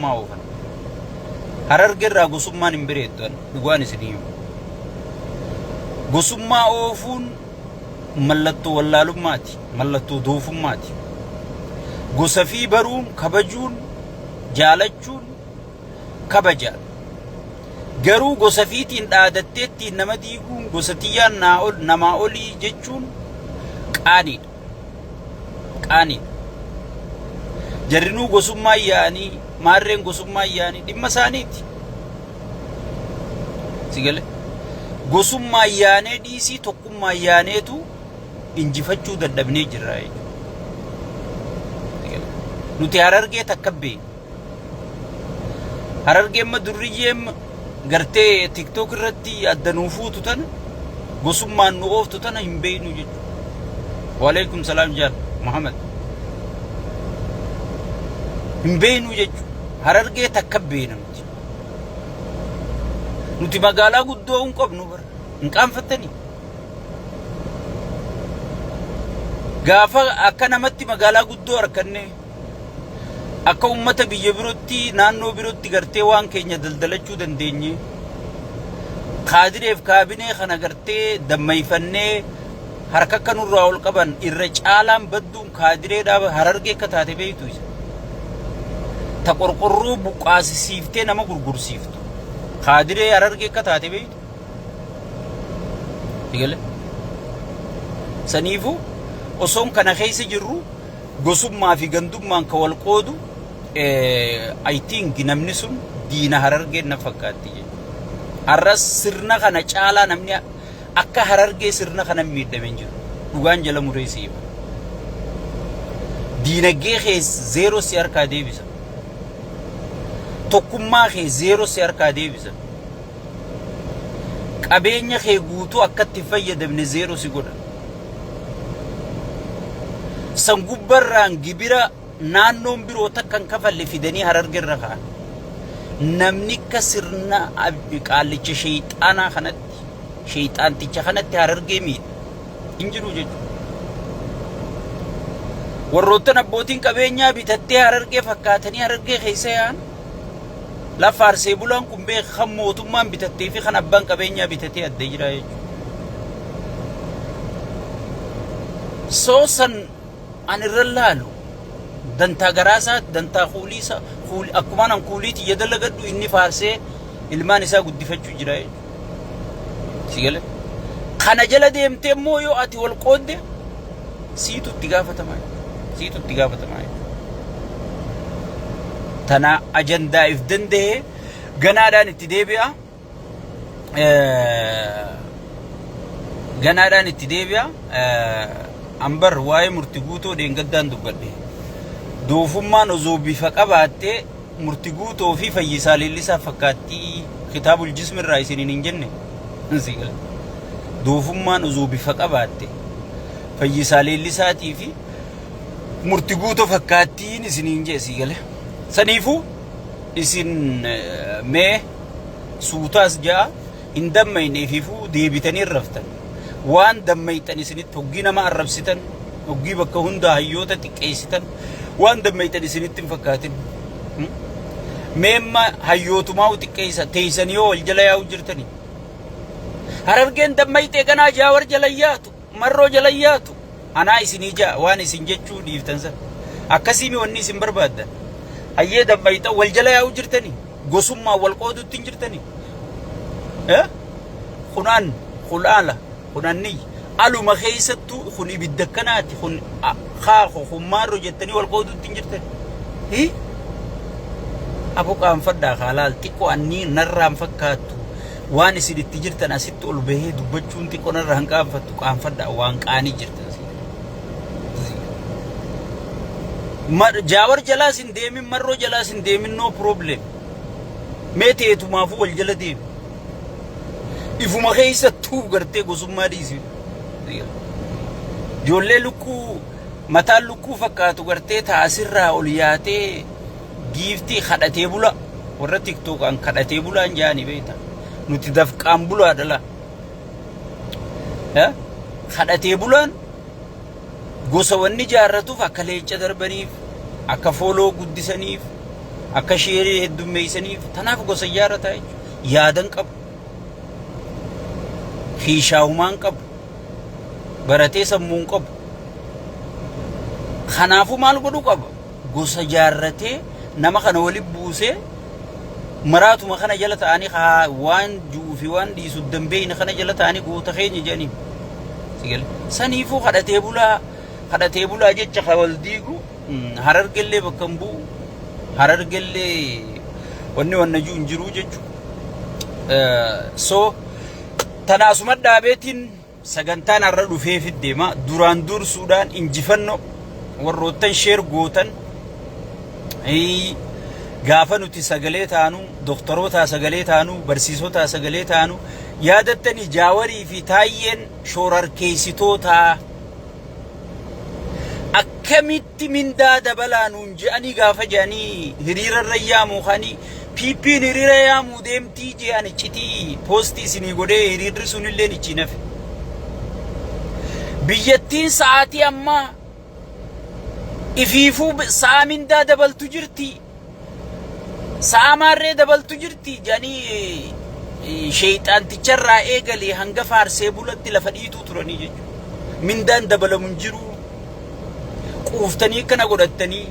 gosummaa oofan. Hararge irraa gosummaan hin bareeddu an dhugaan isinii hima. Gosummaa oofuun mallattoo wallaalummaati, mallattoo doofummaati. Gosa fi baruun, kabajuun, jaalachuun kabaja. Garuu gosa fiitiin dhaadattee ittiin nama diiguun gosa tiyyaan naa ol, namaa olii jechuun qaaniidha. Qaaniidha. Jarrinuu gosummaa yaa'anii, maarreen gosummaa yaa'anii dhimma isaaniiti. Si gale? Gosummaa yaanee dhiisii tokkummaa yaaneetu injifachuu dadhabnee jirra jechuudha. Si gale? Nuti Harargee takka beekna. Harargee amma durriyyee gartee tiktok irratti adda nuu fuutu tana gosummaan nu ooftu tana hin beeknu jechuudha. Waalaikum salaam jaal Muhammad. Hin beeknu jechuudha. Harargee takka beekna nuti. Nuti magaalaa guddoo hin qabnu bara. Hin qaanfattanii. Gaafa akka namatti magaalaa guddoo harkanne akka ummata biyya birootti naannoo birootti gartee waan keenya daldalachuu dandeenye kaadireef kaabinee kana gartee dammayfannee harka akka nurraa ol qaban irra caalaan badduun kaadiree dhaaba Harargee akka taate beektu isa. Ta qorqorroo buqqaasisiiftee nama gurgursiiftu. Kaadiree Harargee akka taate beektu. Eegale. Saniifuu osoon kana keessa jirru gosummaa fi gandummaan ka wal qoodu I think namni sun diina Harargeen na fakkaatti jechuudha. Har'as sirna kana caalaa namni akka Harargee sirna kana miidhame hin jiru. Dhugaan jala muree si hima. Diinagdee kee zeeroo si harkaa deebisa. Tokkummaa kee zeeroo si harkaa deebisa. Qabeenya kee guutuu akka itti hin fayyadamne zeeroo si godha. San gubbarraan gibira naannoon biroo takka hin kafalle fidanii Hararge irra ka'an. Namni akka sirna qaallicha sheeyxaanaa kanatti sheeyxaanticha kanatti Harargee miidhe hin jiru jechuudha. Warroottan abbootiin qabeenyaa bitattee Harargee fakkaatanii Harargee keessa yaa'an lafa faarsee bulaan kun beeka kan mootummaan bitattee fi kan abbaan qabeenyaa bitatee adda jira jechuudha. Soo san an irra laalu dantaa garaa isaa dantaa kuulii isaa akkumaan an kuulii tiyya dalagadhu inni faarsee ilmaan isaa guddifachuu jira jechuudha. Si gale? Kana jala deemtee immoo yoo ati wal qoodde siitu itti gaafatamaa jechuudha. Siitu itti gaafatamaa jechuudha. Tana ajandaa if danda'ee ganaadhaan itti deebi'a. Ganaadhaan itti deebi'a. Ambar waa'ee murti guutoo dheengaddaan dubbadhe. Doofummaan osoo bifa qabaattee murti guutoo fi fayyisaa leellisaa fakkaattii kitaabul jismirraa isiniin hin jenne. Doofummaan osoo bifa qabaatte fayyisaa leellisaatii fi murti guutoo fakkaattiin isiniin jee sii gale. Saniifuu isin mee suutaas ja'a hin dammayne ifiifuu deebitanii hin raftan. Waan dammayxan isinitti hoggii nama arrabsitan, hoggii bakka hundaa hayyoota xiqqeessitan waan dammayxan isinitti hin fakkaatin. Mee amma hayyootumaa xiqqeessa teessanii yoo wal jala yaa'u jirtanii. Harargeen dammayxee ganaa Jaawar jala yaatu, Marroo jala yaatu. Anaa isinii ja'a waan isin jechuu dhiiftan san. Akkasiimi wanni isin barbaaddan. Hayyee dammayxan wal jala yaa'u jirtanii. Gosummaan wal qoodutti hin jirtanii. Eh? Kunaan, kulaala, kunanniyy. Aluma keessattuu kun ibidda akkanaati, kun kaako, kun maarro jettanii wal qoodutti hin jirtanii. Hi? Abo qaanfadhaa kaa laal xiqqoo annii narraan fakkaattu waan isin itti jirtan asitti ol bahee dubbachuun xiqqoo narraa hin qaanfattu qaanfadhaa waan qaanii jirtan. Jaawar jalaas hin deemin Marroo jalaas hin deemin no problem. Mee teetumaafuu wal jala deemi. Ifuma keessattuu gartee gosummaa dhiisi. Ijoollee lukkuu mataan lukkuu fakkaatu gartee taasirraa ol yaatee giiftii kadhatee bula. Warra tiktookaan kadhatee bulaan jaanii beekta. Nuti dafqaan bulaa dhala. Kadhatee bulaan gosa wanni jaarratuuf akka leenca darbaniif, akka fooloo guddisaniif, Akka sheerii heddummeessaniif tanaaf gosa ijaarrataa jechuudha. Yaadan qabu. Hiishaahumaan qabu. Baratee sammuun qabu. Kanaafuu maal godhuu qaba? Gosa jaarratee nama kana walitti buusee maraatuma kana jala ta'anii haa waan ju'uu fi waan dhiisu dambeeyne kana jala ta'anii goota keenya jedhanii. Saniifuu kadhatee bulaa kadhatee bulaa jecha ka wal diigu Harargellee bakka hin bu'u. Harargellee wanni wanna jiru hin jiru jechuudha. So tanaasuma dhaabeetiin sagantaan har'a dhufee deema. Duraan dursuudhaan injifannoo warroottan share gootan, gaafa nuti sagalee taanu, doktoroota sagalee taanu, barsiisota sagalee taanu, yaadattanii Jaawarii fi Taayyeen shoorarkeessitoota akkamitti mindaa dabalaa nuun je'anii gaafa je'anii hiriirarra yaamuu kanii PP'n hiriira yaamuu deemtii je'an iccitii poostii isinii godhee hiriirri sunillee ichi nafe. Biyyattiin sa'aatii ammaa ifiifuu sa'a mindaa dabaltu jirti. Sa'a maarree dabaltu jirti jedhanii sheeyxaanticharraa eegalee hanga faarsee bulatti lafa dhiituu turanii jechuudha. Mindaan dabalamu hin jiru. Quuftanii akkana godhattanii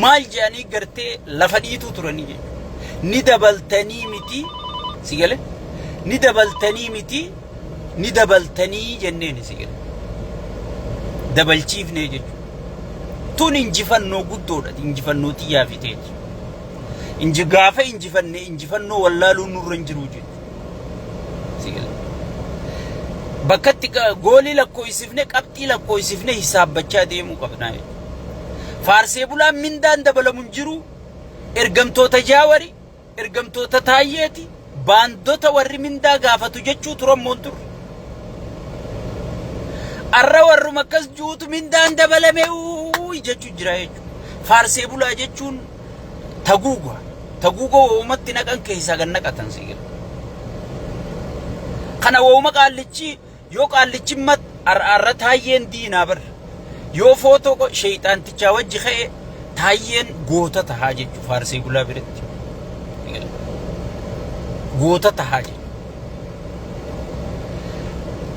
maal jedhanii gartee lafa dhiituu turanii jechuudha. Ni dabaltanii miti, si gale, ni dabaltanii miti, ni dabaltanii jenneen, si gale, dabalchiifnee jechuudha. Tun injifannoo guddoodha, injifannoo xiyyaa fiteeti. Inji gaafa injifanne injifannoo wallaaluun nurra hin jiru jechuudha. Si gale. Bakkatti goolii lakkoofsifne, qabxii lakkoofsifne hisaabbachaa deemuu qabnaa jechuudha. Faarsee bulaan mindaan dabalamu hin jiru. Ergamtoota Jaawari, ergamtoota Taayyeeti, baandota warri mindaa gaafatu jechuu turan moon turre. Arra warruma akkas juutu mindaan dabalame uuyi jechuu jira jechuudha. Faarsee bulaa jechuun taguuga. Taguuga woomatti naqan keessaa gan naqatan si gala. Kana wooma qaallichi yoo qaallichi mat arra Taayyeen diinaa bar. Yoo footoo sheeyxaantichaa wajji ka'e Taayyeen goota tahaa jechuudha faarsee bulaa biratti. Goota tahaa jechuudha.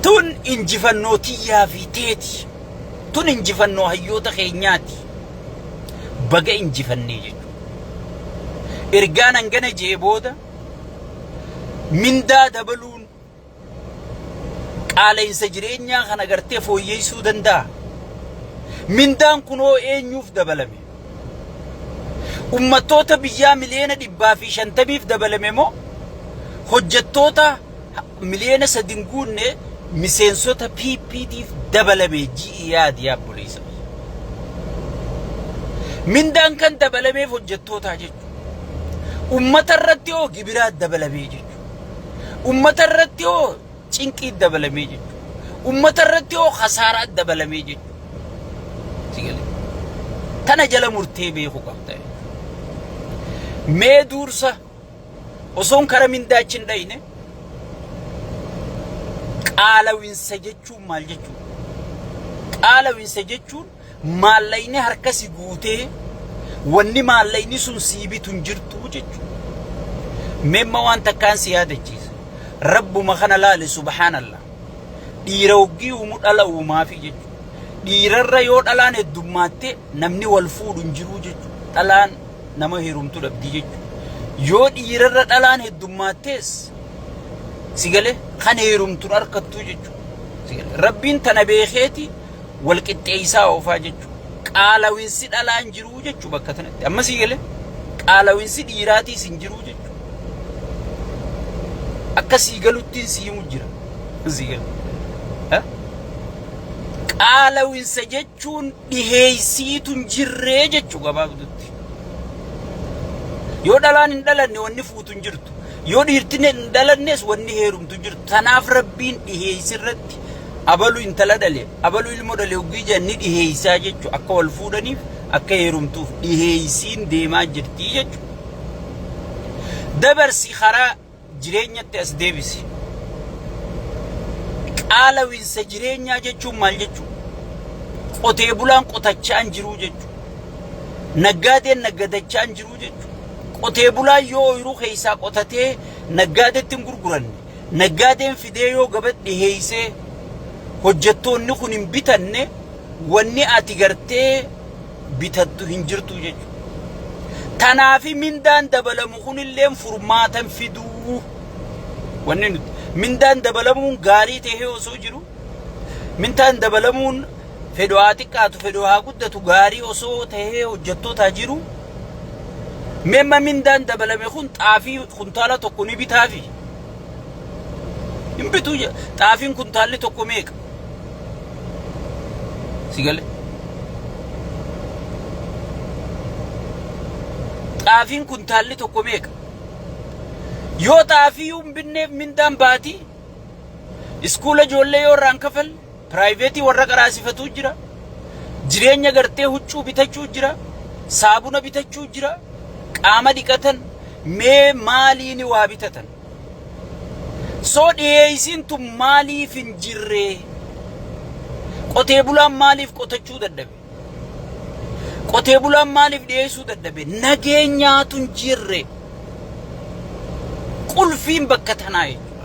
Tun injifannoo tiyyaa fi teeti. Tun injifannoo hayyoota keenyaati. Baga injifannee jechuudha. Ergaan hangana jee booda, mindaa dabaluun qaala'insa jireenyaa kana gartee fooyyeessuu danda'a. Mindaan kunoo eenyuuf dabalame? Uummattoota biyyaa 150,000,000f dabalame moo hojjettoota miliyoona 3 hin guunne miseensota PPTif dabalame ji'i yaadi yaa obboleessa. Mindaan kan dabalameef hojjettootaa jechuudha. Uummata irratti hoo gibiraa dabalamee jechuudha. Uummata irratti hoo cinqii dabalamee jechuudha. Uummata irratti hoo kasaaraa dabalamee jechuudha. Si galee? Tana jala murtee beekuu qabda. Mee dursa osoon kara mindaachi hin dhayne, qaalawinsa jechuun maal jechuudha? Qaalawinsa jechuun maallaqni harka si guutee wanni maallaqni sun sii bitu hin jirtu jechuudha. Meemma waan takkaan si yaadachiisa. Rabbuma kana laali, subhaanallah. Dhiira hoggii uumu dhala uumaafi jechuudha. Dhiirarra yoo dhalaan heddummaatte namni wal fuudhu hin jiru jechuudha. Dhalaan nama heerumtu dhabdi jechuudha. Yoo dhiirarra dhalaan heddummaattees, si galee, kan heerumtuun harkattuu jechuudha. Si galee, Rabbiin tana beekeeti wal qixxeessaa oofaa jechuudha. Qaalawinsi dhalaan jiruu jechuudha bakka tanatti. Amma si galee, qaalawinsi dhiiraatiis hin jiruu jechuudha. Akka sii galuttiin si himu jira. Si galee. Qaalawinsa jechuun dhiheessiitu hin jirree jechuu gabaabdutti. Yoo dhalaan hin dhalanne wanni fuutu hin jirtu. Yoo dhiirtiin hin dhalannes wanni heerumtu hin jirtu. Tanaaf Rabbiin dhiheessi irratti abalu intala dhale, abalu ilmoo dhale hoggii jedhan ni dhiheessaa jechuu, akka wal fuudhaniif, akka heerumtuuf dhiheessiin deemaa jirti jechuudha. Dabarsi karaa jireenyatti as deebisi. Qaalawinsa jireenyaa jechuun maal jechuudha? Qotee bulaan qotachaa hin jiruu jechuudha. Naggaadeen naggadachaa hin jiruu jechuudha. Qotee bulaan yoo ooyiruu keessaa qotatee naggaadetti hin gurguranne, naggaadeen fidee yoo gabatti dhiheessee hojjettoonni kun hin bitanne, wanni ati gartee bitattu hin jirtu jechuudha. Tanaafi mindaan dabalamu kunillee furmaatan fiduu. Wanni nuti mindaan dabalamuun gaarii tahee osoo jiru, mindaan dabalamuun fedhu haa xiqqaatu, fedhu haa guddatu, gaarii osoo tahee hojjettootaa jiru, meemma mindaan dabalame kun xaafii kuntaala tokko ni bitaafi? Hin bituu. Xaafiin kuntaalli tokko meeqa? Si gale? Xaafiin kuntaalli tokko meeqa? Yoo xaafii hin binneef, mindaan baatii iskuula ijoollee yoo irraan kafalle, private warra qaraasifatuu jira. Jireenya gartee huccuu bitachuu jira. Saabuna bitachuu jira. Qaama dhiqatan mee maaliin waa bitatan? Soo dhiyeessiin tun maaliif hin jirree? Qotee bulaan maaliif qotachuu dadhabe? Qotee bulaan maaliif dhiyeessuu dadhabe? Nageenyaatu hin jirre. Qulfiin bakka tanaa jechuudha.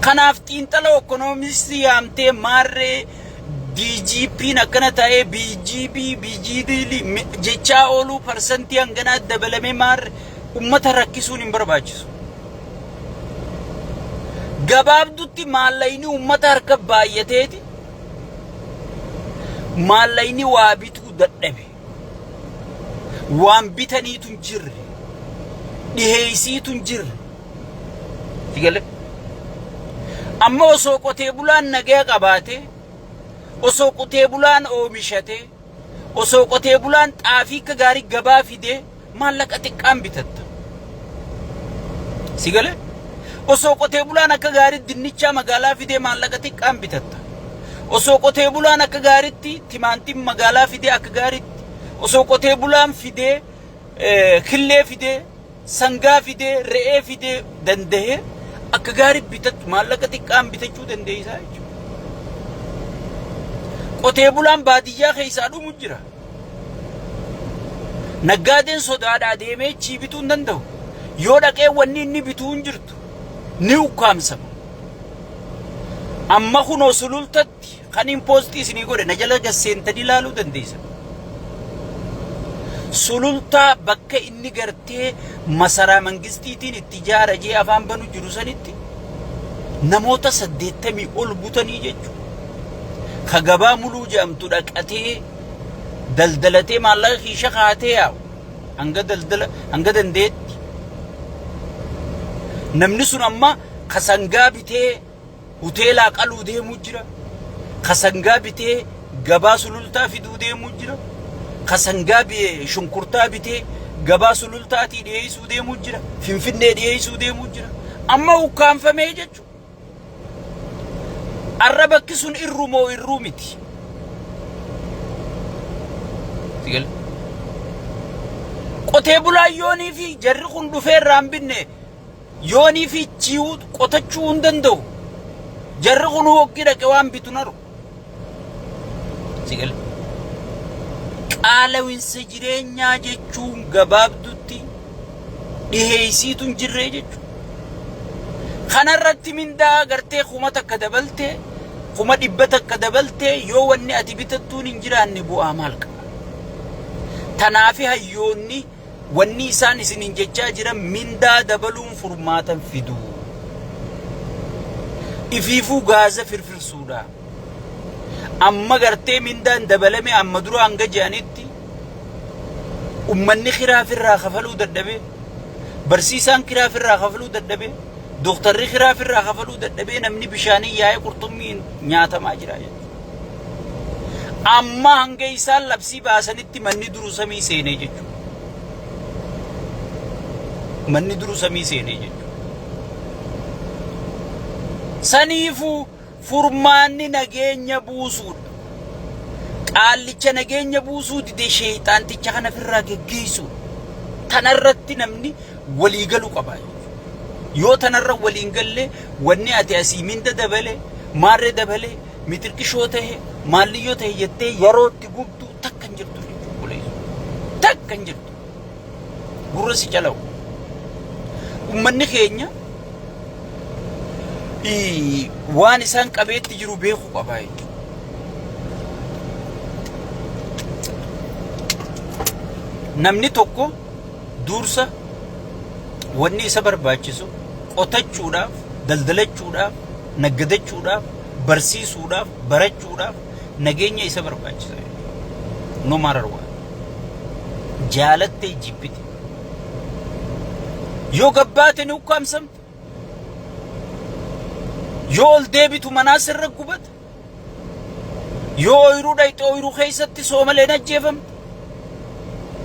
Kanaaf xiinxala economist yaamtee maarree DGP'n akkana ta'ee BGB BGD jechaa ooluu, parsantii hanganaa dabalamee maarree, ummata rakkisuun hin barbaachisu. Gabaabdutti maallaqni ummata harka baay'ateeti maallaqni waa bituu dadhabe. Waan bitaniitu hin jirre. Dhiheessiitu hin jirre. Sigale. Amma osoo qotee bulaan nagaya qabaate, osoo qotee bulaan oomishate, osoo qotee bulaan xaafii akka gaarii gabaa fidee, maallaqa xiqqaan bitatta. Si galee? Osoo qotee bulaan akka gaarii dinnichaa magaalaa fidee, maallaqa xiqqaan bitatta. Osoo qotee bulaan akka gaariitti timaantiin magaalaa fidee akka gaariitti, osoo qotee bulaan fidee killee fidee, sangaa fidee, re'ee fidee danda'ee akka gaarii bitattu, maallaqa xiqqaan bitachuu dandeessaa jechuudha. Qotee bulaan baadiyyaa keessaa dhumu jira. Naggaadeen sodaadhaa deemee chii bituu hin danda'u. Yoo dhaqee wanni inni bituu hin jirtu, ni ukkaamsama. Amma kunoo Sulultatti kan hin post isinii godhe na jala gasseentanii ilaaluu dandeessan. Sulultaa bakka inni gartee masaraa mangistiitiin itti ijaara jee afaan banu jiru sanitti namoota 80 ol butanii jechuudha. Ka gabaa muluu jedhamtu dhaqatee daldalatee maallaqa kiisha kaatee yaa'u hanga daldala hanga dandeetti. Namni sun amma ka sangaa bitee hoteelaa qaluu deemuu jira. Ka sangaa bitee gabaa Sulultaa fiduu deemuu jira. Ka sangaa shunkurtaa bitee gabaa Sulultaatii dhiyeessuu deemuu jira. Finfinnee dhiyeessuu deemuu jira. Amma ukkaanfamee jechuudha. Arra bakki sun irru moo irruu miti? Sigale. Qotee bulaan yoonii fi jarri kun dhufee irraa hin binne, yoonii fi chi'uu qotachuu hin danda'u. Jarri kun hoggii dhaqe waan bitu naru. Sigale. Qaalawinsa jireenyaa jechuun gabaabdutti dhiheessiitu hin jirree jechuudha. Kanarratti mindaa gartee 1000 dabaltee, 100,000 dabaltee, yoo wanni ati bitattuun hin jiraanne bu'aa maal qaba? Tanaafi hayyoonni wanni isaan isiniin jechaa jiran mindaa dabaluun furmaatan fiduu. Ifiifuu gaaza firfirsuudha. Amma gartee mindaan dabalame amma dura hanga je'anitti ummanni kiraa firraa kafaluu dadhabee, barsiisaan kiraa firraa kafaluu dadhabee, dooktarri kiraa firraa kafaluu dadhabee, namni bishaanii yaa'ee qurxummiin nyaatamaa jira jechuudha. Amma hanga isaan labsii baasanitti manni duruu samii seenee jechuudha. Manni duruu samii seenee jechuudha. Saniifuu furmaanni nageenya buusuudha. Qaallicha nageenya buusuu dide, sheeyxaanticha kana ofirraa geggeessuudha. Tanarratti namni walii galuu qaba jechuudha. Yoo tanarra waliin galle, wanni ati asii minda dabale, maarree dabale, mitirqishoo ta'e, maalliyyoo ta'e jettee yeroo itti gubdu takka hin jirtu jechuudha. Takka hin jirtu. Gurra si calawu. Ummanni keenya waan isaan qabeetti jiru beekuu qaba jechuudha. Namni tokko dursa wanni isa barbaachisu qotachuudhaaf, daldalachuudhaaf, naggadachuudhaaf, barsiisuudhaaf, barachuudhaaf nageenya isa barbaachisa. No matter what. Jaalattee jibbite. Yoo gabbaate ni ukkaamsamte. Yoo ol deebitu manaa sirra gubata. Yoo ooyiruu dhayxe ooyiruu keessatti soomaleen ajjeefamte.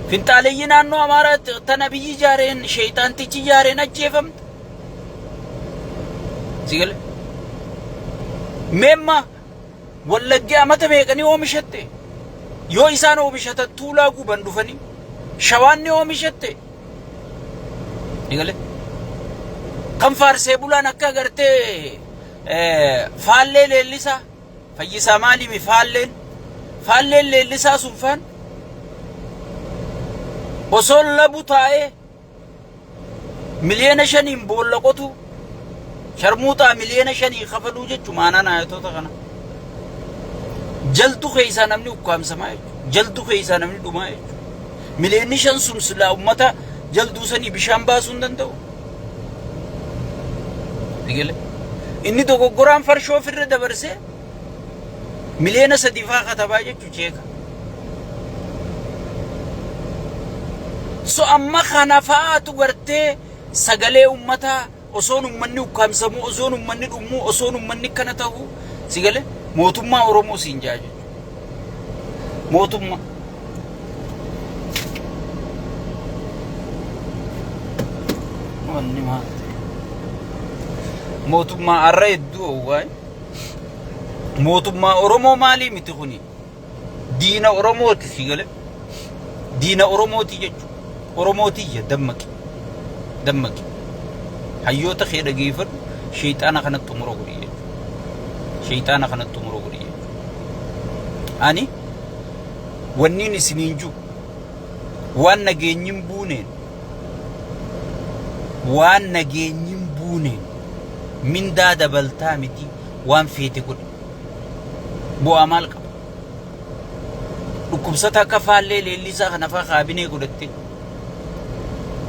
Finxaaleyyii naannoo Amaaraa tana biyyi ijaareen sheeyxaantichi ijaareen ajjeefamte. Si gale? Meemma Wallaggi amata meeqanii oomishatte? Yoo isaan oomishatan tuulaa guban dhufanii. Shawaan ni oomishatte. Si gale? Kan faarsee bulaan akka agartee faallee leellisaa fayyisaa maaliimi faalleen faalleen leellisaa sun faan osoo labu taa'ee 5 miliyoona boolla qotu sharmuuxaa 5 miliyoona kafaluu jechuun maanaan ayatoota kana. Jaltu keessaa namni ukkaamsamaa jechuudha. Jaltu keessaa namni dhumaa jechuudha. 5 miliyoonni sun silaa ummata jalduu sanii bishaan baasuu hin danda'u. Eegale. Inni dogoggoraan farshoo ofirra dabarsee 3 miliyoona faa katabaa jechuu cheeka. So amma kana fa'aatu gartee sagalee ummataa osoon ummanni ukkaamsamuu, osoon ummanni dhumuu, osoon ummanni akkana ta'uu si gale mootummaa Oromoo siin jaa jechuudha. Mootummaa. Wanni maal ta'e? Mootummaa har'a hedduu owwaay. Mootummaa Oromoo maalii miti kuni? Diina Oromooti si gale. Diina Oromooti jechuudha. Oromootiyya dammaqi. Dammaqi. Hayyoota kee dhageeffadhu sheexaana kanatti xumura godhi jechuudha. Sheexaana kanatti xumura godhi jechuudha. Ani wanniin isiniin jiru waan nageenyi hin buuneen waan nageenyi hin buuneen mindaa dabaltaa miti waan feete godhi. Bu'aa maal qaba? Dhukkubsata akka faallee leellisaa kana faa kaabinee godhatte.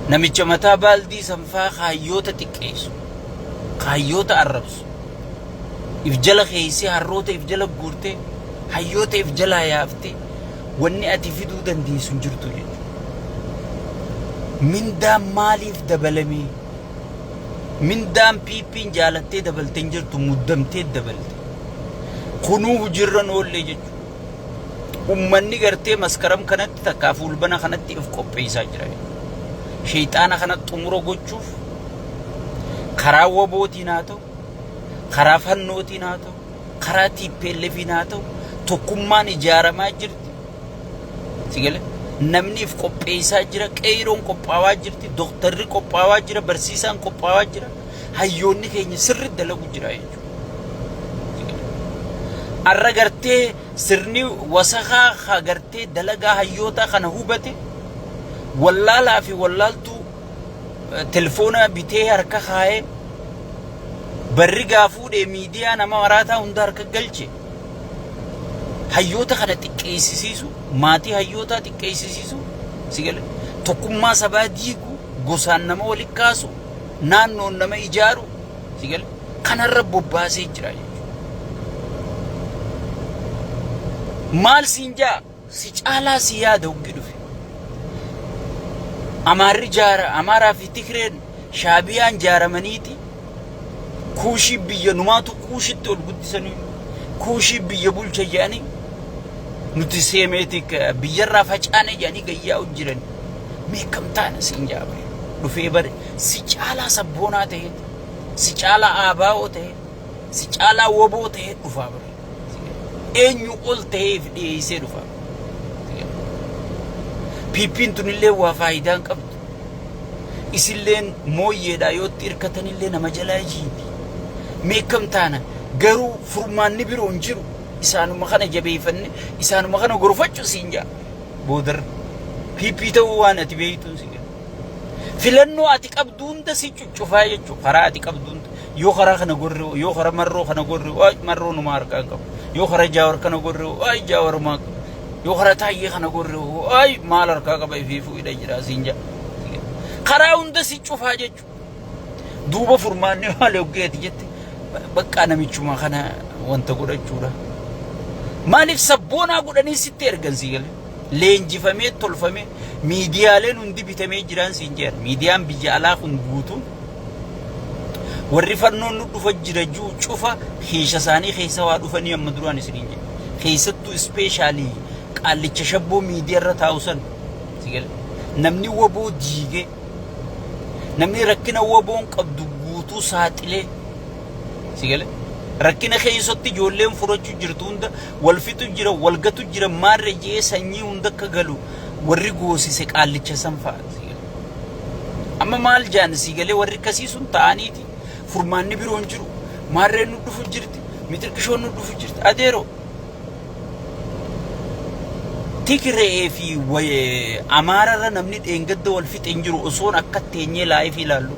Namicha mataa baaldii san faa kaayyoota xiqqeessu. Kaayyoota arrabsu. If jala keessee harroota if jala guurtee hayyoota if jalaa yaaftee wanni ati fiduu dandeessu hin jirtu jechuudha. Mindaan maaliif dabalamee? Mindaan PP'n jaalattee dabalte hin jirtu muddamtee dabalte. Kunuu hojiirra hin oolle jechuudha. Ummanni gartee maskaram kanatti takkaa fuulbana kanatti if qopheessaa jira. Sheexaana kana xumura gochuuf karaa wabootiin haa ta'u, karaa fannootiin haa ta'u, karaa TPLFiin haa ta'u, tokkummaan ijaaramaa jirti. Si galee? Namni if qopheessaa jira, qeeyroon qophaawaa jirti, doktarri qophaawaa jira, barsiisaan qophaawaa jira, hayyoonni keenya sirriitti dalagu jira jechuudha. Arra gartee sirni wasakaa ka gartee dalagaa hayyootaa kana hubate wallaalaa fi wallaaltuu telefoona bitee harka kaayee barri gaa fuudhee miidiyaa nama maraataa hunda harka galche hayyoota kana xiqqeessisiisu maatii hayyootaa xiqqeessisiisu si gale tokkummaa sabaa diigu gosaan nama walitti kaasu naannoon nama ijaaru si gale kanarra bobbaasee jira jechuudha. Maal siin jaa si caalaa si yaada hoggi dhufe. Amaarri jaara Amaaraa fi Tigreen Shaabiyaan jaaramaniiti kuushii biyya numaatu kuushitti ol guddisanii kuushii biyya bulcha jedhanii nuti seemeetik biyyarraa facaane jedhanii gayyaa'u jiran meeqam taana siin jaa bare dhufee bare si caalaa sabboonaa ta'e si caalaa aabaa'oo ta'e si caalaa woboo ta'e dhufaa bare eenyu ol ta'eef dhiyeessee dhufaa. PP'n tunillee waa faayidaa hin qabdu. Isilleen mooyyeedha yoo itti hirkatanillee nama jalaa jiiti. Meeqam taana garuu furmaanni biroo hin jiru. Isaanuma kana jabeeffanne isaanuma kana gorfachuu siin jaa. Boodarra PP ta'uu waan ati beektuun si jaa. Filannoo ati qabdu hunda si cuccufaa jechuudha. Karaa ati qabdu hunda. Yoo karaa kana gorre, yoo karaa Marroo kana gorre, waay Marroo numa harkaa hin qabu. Yoo karaa Jaawar kana gorre, waay Jaawar maa qaba. Yoo karaa Taayyee kana gorre, waay maal harkaa qaba ifiifuu hidha jira siin jedha. Karaa hunda si cufaa jechuudha. Duuba furmaanni maal hoggeeti jette baqqaa namichuma kana wanta godhachuudha. Maaliif sabboonaa godhanii sitti ergan sii galee? Leenjifamee tolfamee miidiyaaleen hundi bitamee jiraan siin jedhan. Miidiyaan biyya alaa kun guutuun warri fannoon nu dhufa jira jiru cufa kiisha isaanii keessa waa dhufanii amma duraan isiniin jedhe. Keessattuu ispeeshaalii qaallicha shabboo miidiyaa irra taa'u san si galee. Namni waboo diigee Namni rakkina waboon qabdu guutuu saaxilee si gale rakkina keessatti ijoolleen furachuu jirtu hunda wal fixu jira wal gatu jira maarre jee sanyii hunda akka galu warri goosise qaallicha san fa'a si gale. Amma maal jaan si galee warri akkasii sun ta'aniiti furmaanni biroo hin jiru maarreen nu dhufu jirti mixirqishoon nu dhufu jirti adeeroo. Tigree fi Amaararra namni dheengadda wal fixe hin jiru osoon akka teenyee laayifii ilaallu.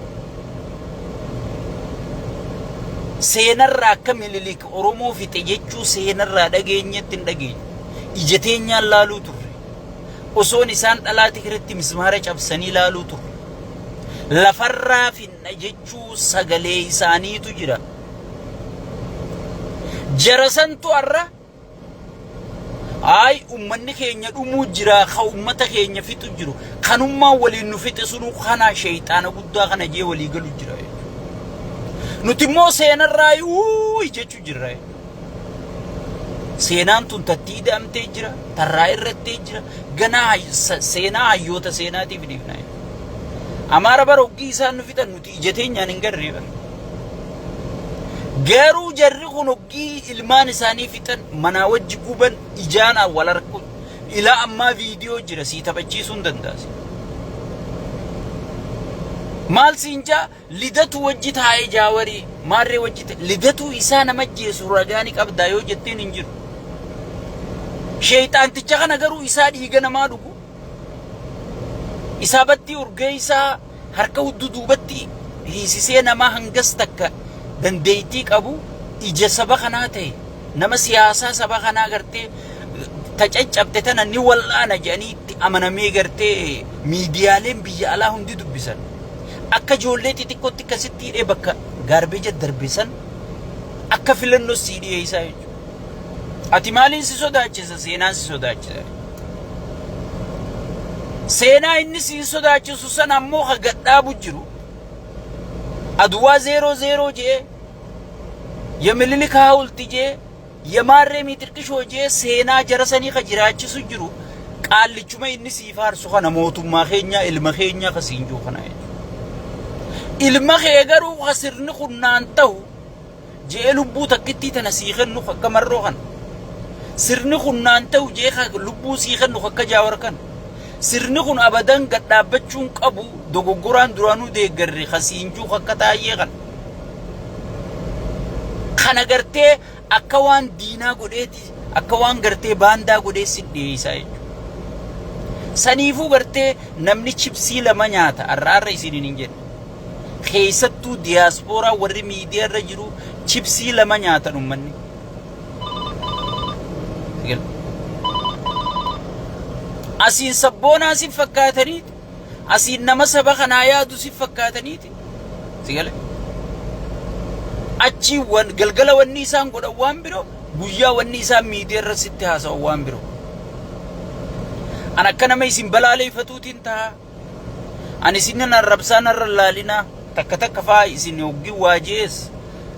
Seenarraa akka Minilik Oromoo fixe jechuu seenarraa dhageenyetti hin dhageenye. Ija teenyaan laaluu turre. Osoon isaan dhalaa Tigreetti mismaara cabsanii laaluu turre. Lafarraa finna jechuu sagalee isaaniitu jira. Jara santu har'a ay ummanni keenya dhumuu jira ka ummata keenya fixu jiru kanummaa waliin nu fixe sunuu kana sheeyxaana guddaa kana jee walii galu jira jechuudha. Nuti immoo seenarraa uuyi jechuu jirra jechuudha. Seenaan tun tattii ida'amtee jira, tarraa irrattee jira, ganaa seenaa hayyoota seenaatiif dhiifna jechuudha. Amaara bara hoggii isaan nu fixan nuti ija teenyaan hin garree bara. Garuu jarri kun hoggii ilmaan isaanii fixan manaa wajji guban ijaan wal harku. Ilaa ammaa viidiyoo jira sii taphachiisuu hin danda'a. Maal siin jaa Lidatu wajji taa'ee jaawarii maarree wajji ta'e lidatuu isaa nama jeesu ragaa ni qabdaa yoo jetteen hin jiru. Sheeyxaanticha kana garuu isaa dhiiga namaa dhugu isaa battii urgeessaa harka hudduu duubatti hiisisee namaa hangas takka dandeettii qabu ija saba kanaa ta'e nama siyaasaa saba kanaa gartee ta caccabte tana ni wal'aana jedhanii itti amanamee gartee miidiyaaleen biyya alaa hundi dubbisan. Akka ijoollee xixiqqootti akkasitti hidhee bakka gaarbeeja darbe san akka filannoo sii dhiyeessaa jechuudha. Ati maaliin si sodaachisa? Seenaan si sodaachisa. Seenaa inni siin sodaachisu sana ammoo ka gadhaabu jiru. Aduwaa zeeroo zeeroo jee, ya Minilik hawulti jee, ya maarree miixirqishoo jee seenaa jara sanii ka jiraachisu jiru qaallichuma inni sii faarsu kana mootummaa keenyaa ilma keenyaa ka siin jiru kana jechuudha. Ilma kee garuu ka sirni kun naan ta'u je'ee lubbuu takkittii tana sii kennu akka Marroo kana. Sirni kun naan ta'u je'ee ka lubbuu sii kennu akka Jaawar kana. Sirni kun abadan gad dhaabbachuun qabu dogoggoraan duraanuu deeggarre ka siin jiru akka Taayyee kana. Kana gartee akka waan diinaa godheeti akka waan gartee baandaa godhee si dhiyeessaa jechuudha. Saniifuu gartee namni chipsii lama nyaata har'a har'a isiniin hin jedhe. Keessattuu diyaaspooraa warri miidiyaa irra jiru chipsii lama nyaatan ummanni. Asiin sabboonaa si fakkaataniiti. Asiin nama saba kanaa yaadu si fakkaataniiti. Si gale? Achii wan galgala wanni isaan godhan waan biroo guyyaa wanni isaan miidiyaa irra sitti haasawan waan biroo. An akka nama isin balaaleeffatuutiin ta'a. Ani isin arrabsaa narra laalinaa takka takka faa isin hoggii waa jees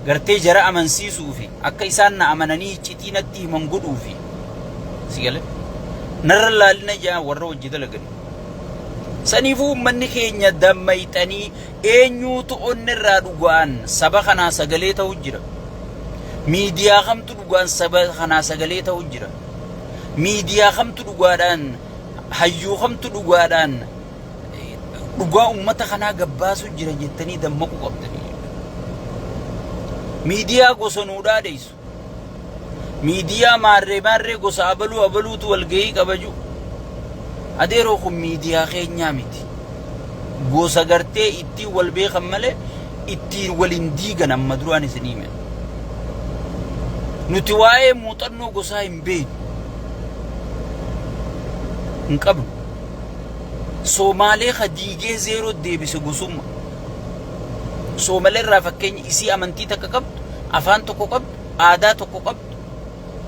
gartee jara amansiisuufi akka isaan na amananii iccitii natti himan godhuufi si gale narra laalina jaa warra hojii dalagan. Saniifuu uummanni keenya dammayxanii eenyuutu onni irraa dhugaan saba kanaa sagalee ta'u jira. Miidiyaa kamtu dhugaan saba kanaa sagalee ta'u jira. Miidiyaa kamtu dhugaadhaan hayyuu kamtu dhugaadhaan dhugaa ummata kanaa gabbaasu jira jettanii dammaquu qabdanii. Miidiyaa gosa nuu dhaadheessu. Miidiyaa maarree maarree gosa abaluu abaluutu walgahii qabaju. Adeeroo kun miidiyaa keenyaa miti. Gosa gartee ittiin wal beekan malee ittiin wal hin diigan amma duraan isinii hime. Nuti waa'ee muuxannoo gosaa hin beeknu. Hin qabnu. Soomaalee ka diigee zeeroo deebise gosumma. Soomalee irraa fakkeenya isii amantii takka qabdu, afaan tokko qabdu, aadaa tokko qabdu,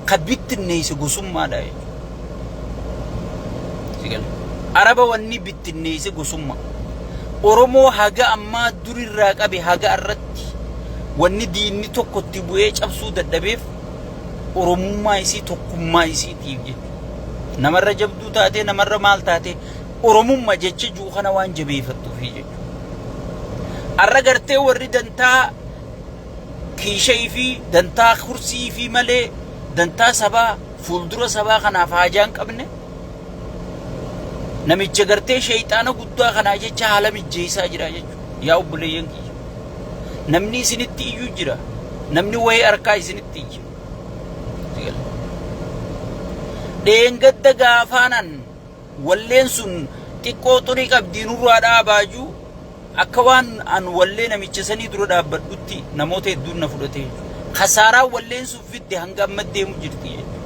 ka bittinneesse gosummaadha jechuudha. Si gala. Araba wanni bittinneesse gosummaa. Oromoo haga ammaa durirraa qabe haga irratti wanni diinni tokko itti bu'ee cabsuu dadhabeef Oromummaa isii tokkummaa isiitiif jechuudha. Namarra jabduu taatee namarra maal taatee Oromummaa jecha jiru kana waan jabeeffattuufi jechuudha. Arra gartee warri dantaa kiishee fi dantaa kursii fi malee dantaa sabaa fuuldura sabaa kanaaf haajaa hin qabne namicha gartee sheeyxaana guddaa kanaa jecha haala mijjeessaa jira jechuudha. Yaa obboleeyyan kiyya. Namni isinitti iyyuu jira. Namni wayii harkaa isinitti iyya. Dheengadda gaafaanan walleen sun xiqqoo xurii qabdii nurraa dhaabaa jiru akka waan an wallee namicha sanii dura dhaabbadhutti namoota hedduun na fudhate jechuudha. Kasaaraan walleen sun fidde hanga amma deemu jirti jechuudha.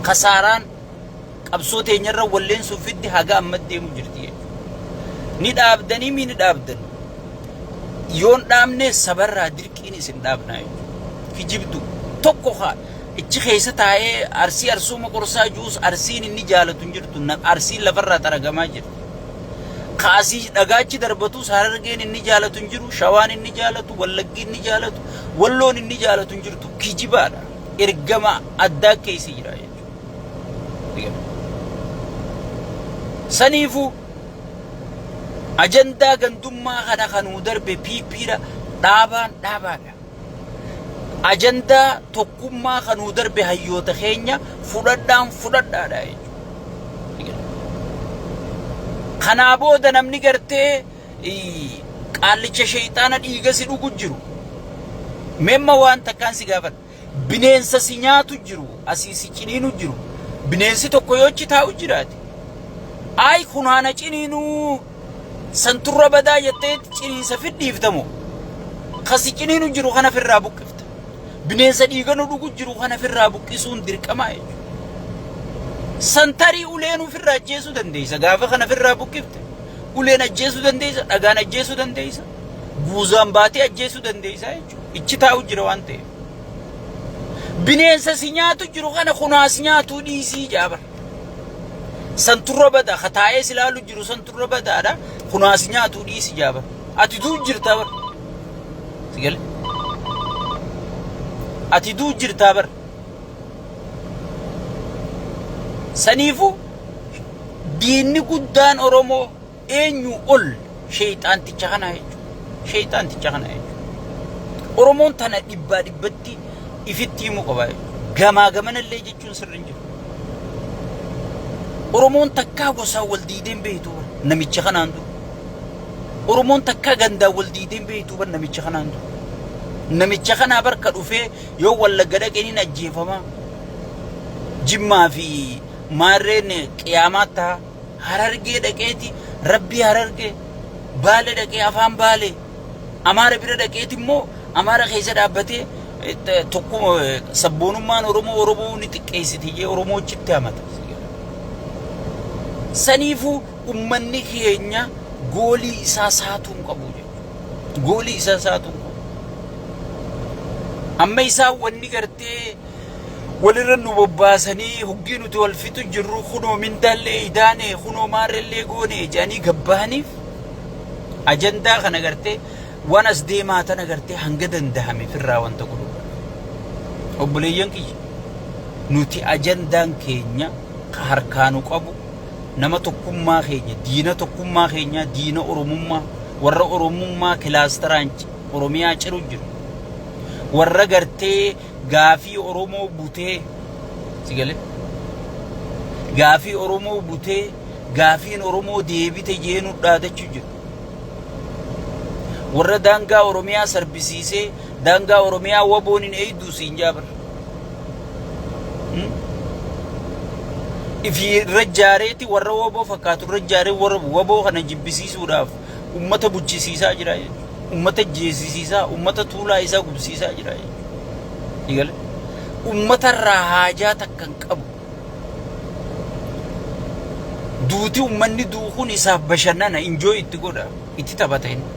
Kasaaraan qabsoo teenyarra walleen sun fidde haga amma deemu jirti jechuudha. Ni dhaabdanii mi ni dhaabdan. Yoon dhaabne sabarraa dirqiin isin dhaabnaa jechuudha. Kijibdu tokko haa ichi keessa taa'ee arsii arsuuma qorsaa juus arsiin inni jaalatu hin jirtu arsiin lafarraa xaragamaa jirti. Kaasii dhagaachi darbatus harargeen inni jaalatu hin jiru, shawaan inni jaalatu, wallaggi inni jaalatu, walloon inni jaalatu hin jirtu. Kijibaadha. Ergama addaa keessa jira jechuudha. Saniifuu ajandaa gandummaa kana kanuu darbe PPdha dhaabaan dhaabaadha. Ajandaa tokkummaa kanuu darbe hayyoota keenya fudhadhaan fudhadhaadha jechuudha. Kanaa booda namni gartee qaallicha sheeyxaana dhiiga si dhugu jiru. Meemma waan takkaan si gaafadha. Bineensa si nyaatu jiru, asii si ciniinu jiru. Bineensi tokko yoo achi taa'u jiraate. Ayi kunaana ciniinuu santurra badaa jettee ciniinsa fidhiiftamoo. Ka si ciniinu jiru kana firraa buqqifta. Bineensa dhiiga nu dhugu jiru kana firraa buqqisuun dirqamaa jechuudha. Santarii uleen ofirraa ajjeesuu dandeessa. Gaafa kana firraa buqqifte uleen ajjeesuu dandeessa, dhagaan ajjeesuu dandeessa, guuzaan baatee ajjeesuu dandeessa jechuudha. Ichi taa'u jira waan ta'eef. Bineensa si nyaatu jiru kana kunaas nyaatuu dhiisii jaabar. Santurra badaa ka taa'ee si ilaalu jiru santurra badaadha. Kunaas nyaatuu dhiisi jaabar. Ati duu jirtaa bar. Si gale? Ati duu jirtaa bar. Saniifuu diinni guddaan Oromoo eenyu ol sheeyxaanticha kana jechuudha. Sheeyxaanticha kana jechuudha. Oromoon tana dhibbaa dhibbatti ifitti himuu qaba jechuudha. Gamaa gamanallee jechuun sirri hin jiru. Oromoon takkaa gosaan wal diidee hin beektu bar namicha kanaan dura. Oromoon takkaa gandaan wal diidee hin beektu bar namicha kanaan dura. Namicha kanaa barka dhufee yoo wallagga dhaqeen hin ajjeefamaa. Jimmaa fi maarreen qiyaamaa ta'a. Harargee dhaqeeti rabbii harargee baale dhaqee afaan baale amaara bira dhaqeeti immoo amaara keessa dhaabbatee tokkuma sabboonummaan Oromoo Oromoo ni xiqqeessiti jee Oromoo achitti hamata. Saniifuu ummanni keenya goolii isaa saatuu hin qabu jechuudha. Goolii isaa saatuu hin qabu. Amma isaan wanni gartee walirra nu bobbaasanii hoggii nuti wal fixu jirru kunoo mindaallee idaane kunoo maarrellee goone jedhanii gabbahaniif ajandaa kana gartee waan as deemaa tana gartee hanga dandahame firraa wanta godhu. Obboleeyyan kiyya nuti ajandaan keenya ka harkaa nu qabu nama tokkummaa keenya diina tokkummaa keenya diina oromummaa warra oromummaa kilaasteraan oromiyaa ciru jiru warra gartee gaafii oromoo butee si galee gaafii oromoo butee gaafiin oromoo deebite jeenu dhaadachuu jiru warra daangaa oromiyaa sarbisiisee daangaa oromiyaa waboon hin eeyduu siin jaabar. Ifii irra jaareeti warra waboo fakkaatu irra jaaree warra waboo kana jibbisiisuudhaaf ummata buchisiisaa jira jechuudha. Ummata jeesisiisaa, ummata tuulaa isaa gubsiisaa jira jechuudha. Eegale. Ummata irraa haajaa takka hin qabu. Duuti ummanni du'u kun isaaf bashannana, enjoy itti godha, itti taphata inni.